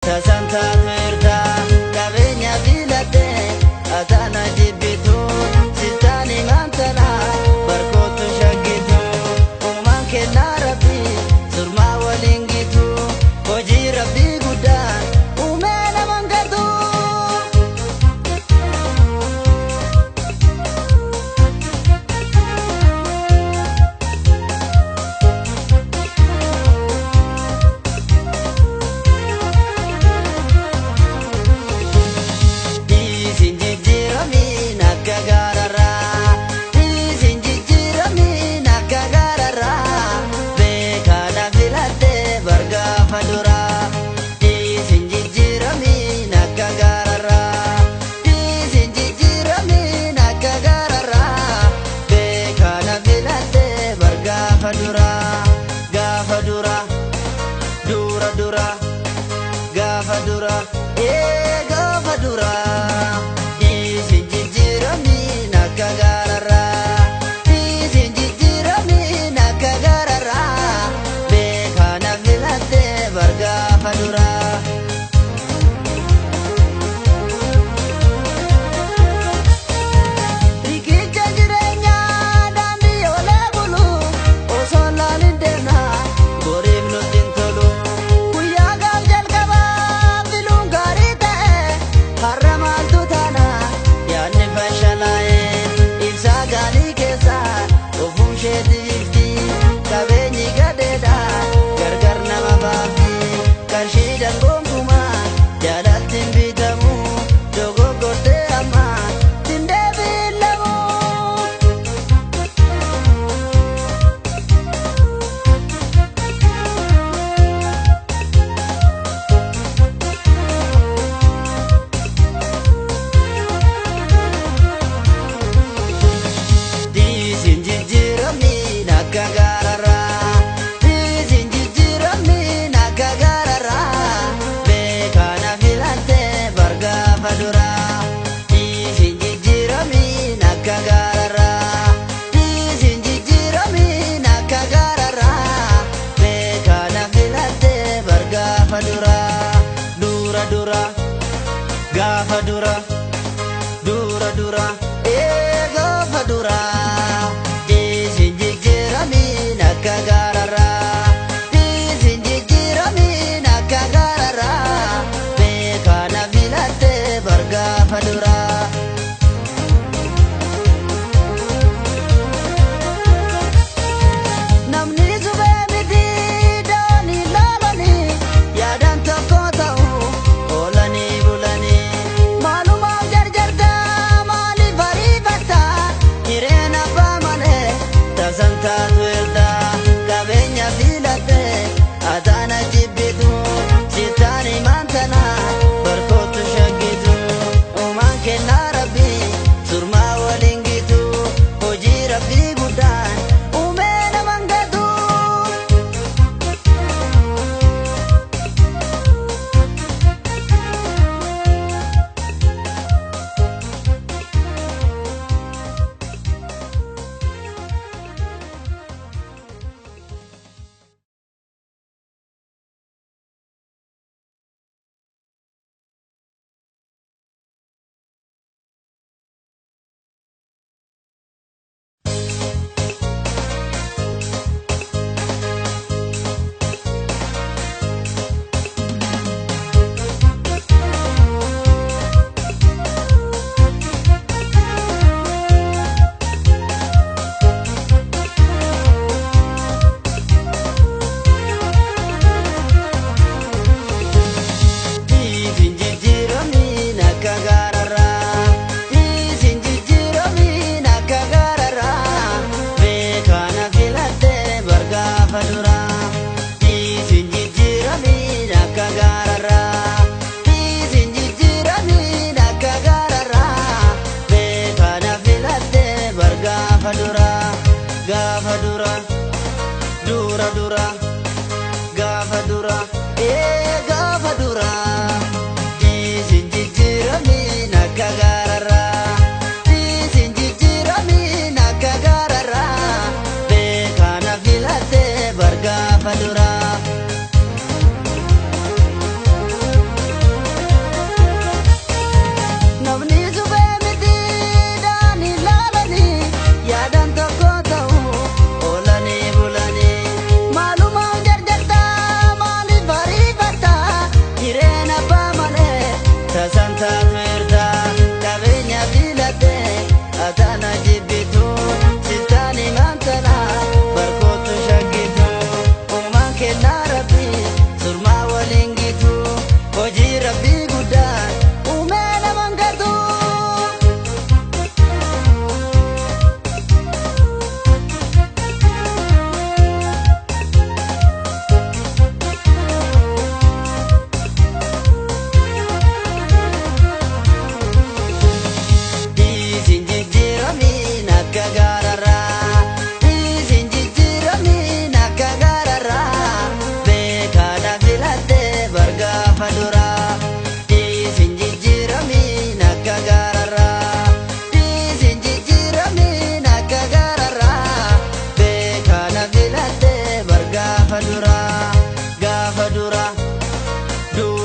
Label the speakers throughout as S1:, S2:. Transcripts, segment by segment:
S1: Tasantaatu ertaa qabeenya filadhee ataana jibbitu sittaani maantana barkootu shaggitu uumaan kennaa rabbii surmaa waliin gitu hojii rabbii guddaa uumee naman gartuu. Dhiisin jijjiiramiin akka gaararraa Dhiisin jijjiiramiin akka gaararraa beekaadha filadhee bargaafa duraa Dhiisin jijjiiramiin akka gaararraa Dhiisin jijjiiramiin akka gaararraa beekaadha filadhee bargaafa duraa Gaafa duraa dura dura gaafa dura ee gaafa dura dhiisin jijjiiramiin akka gaararraa dhiisin jijjiiramiin akka gaararraa beekaana filattee bargaafa duraa. Riqicha jireenyaa daandii olee bulu osoo laalin deemna boriif nutti hin tolu. Guyyaa gaaf jalqabaa filuun gaarii ta'e har'a maaltu taana yaadni fashalaa'e ibsaa gaalii keessa ofuun isheetti ifti qabeenyi gadeedha gargar nama baafti qarshii dangoonkumaa jaalatti hin bitamu dogoggortee amma hin deebiilamu. Dhiisin jijjiiramiin akka gaararraa Dhiisin jijjiiramiin akka gaararraa beekaana filattee bargaafa duraa Dhiisin jijjiiramiin akka gaararraa Dhiisin jijjiiramiin akka gaararraa beekaana filattee bargaafa duraa Dura dura gaafa dura. Dura dura ee gaafa dura dhiisin jijjiiramiin akka gaararraa dhiisin jijjiiramiin akka gaararraa beekaana filattee bargaafa duraa. Namni zubee miti daanii laalanii yaadaan tokko ta'u oolanii bulanii maalumaaf jarjartaa maaliif ariifattaa hireen abbaa malee.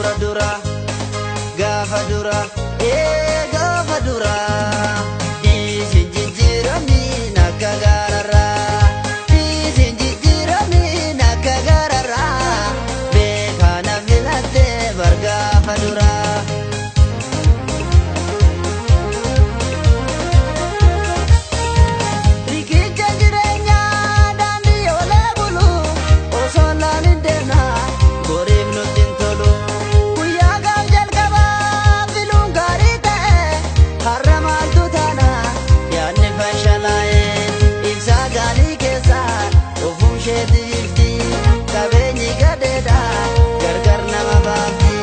S1: Dura dura gaafa dura gaafa dura dhiisin jijjiiramiin akka gaararraa dhiisin jijjiiramiin akka gaararraa beekaa na filattee bar gaafa dura. Riqicha jireenyaa daandii olee bulu osoo laalin deemnaa goriif nutti hin tolu. Guyyaa gaaf jalqabaa filuun gaarii ta'e har'a maaltu taana yaadni fashalaa'e ibsaa gaalii keessaa ofuun isheetti ifti qabeenyi gadeedha gargar nama baafti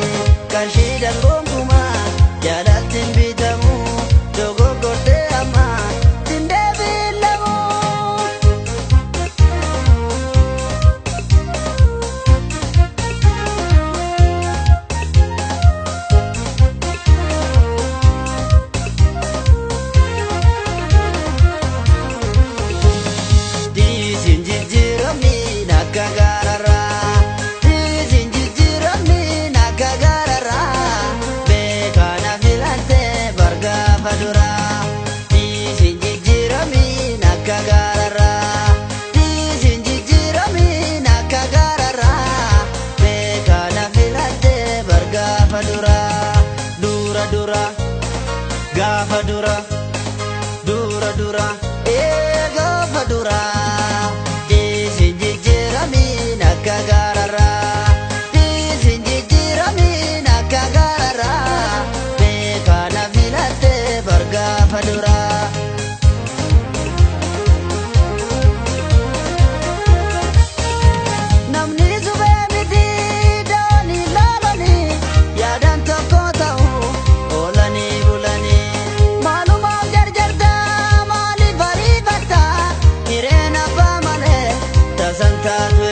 S1: qarshii dangoonkumaa jaalatti hin bitamu dogoggortee amma hin deebiilamu. Dhiisin jijjiiramiin akka gaararraa dhiisin jijjiiramiin akka gaararraa beekaa na filattee bar gaafa duraa dhiisin jijjiiramiin akka gaararraa dhiisin jijjiiramiin akka gaararraa beekaa na filattee bar gaafa duraa dura dura gaafa dura. Dura dura gaafa dura dhiisin jijjiiramiin akka gaararraa dhiisin jijjiiramiin akka gaararraa beekaa na filattee bar gaafa dura. Namni zubee miti doonii laalanii yaadaan tokko ta'u oolanii bulanii. Maalumaaf jarjartaa maaliif ariifattaa hireen abbaa malee tasan taatu